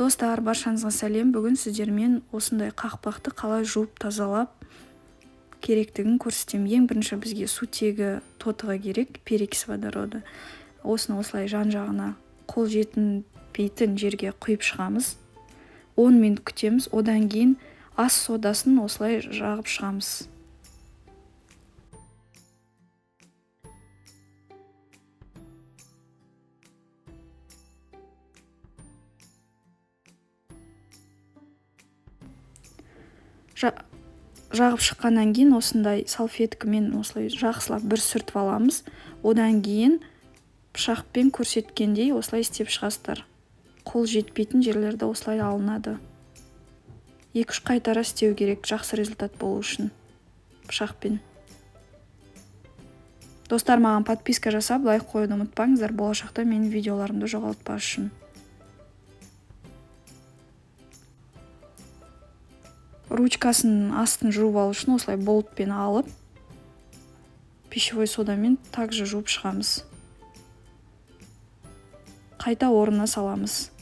Достар, баршаңызға сәлем! Бүгін сіздермен осындай қақпақты қалай жуып тазалап керектігін көрсетемін. Ең бірінші бізге сутегі тотығы керек, перекись водорода. Осыны осылай жан жағына, қол жетпейтін жерге құйып шығамыз. 10 минут күтеміз. Одан кейін ас содасын осылай жағып шығамыз. Жағып шыққаннан кейін осындай салфеткамен осылай жақсылап бір сүртіп аламыз. Одан кейін пышақпен көрсеткендей осылай істеп шығасыздар. Қол жетпейтін жерлерді осылай алынады. 2-3 қайтара істеу керек жақсы результат болу үшін пышақпен. Достар, маған подписка жасап, лайк қоюды ұмытпаңыздар, болашақта менің видеоларымды жоғалтпас үшін. Ручкасының астын жуып алу үшін осылай болтпен алып, пищевой содамен также жуып шығамыз. Қайта орнына саламыз.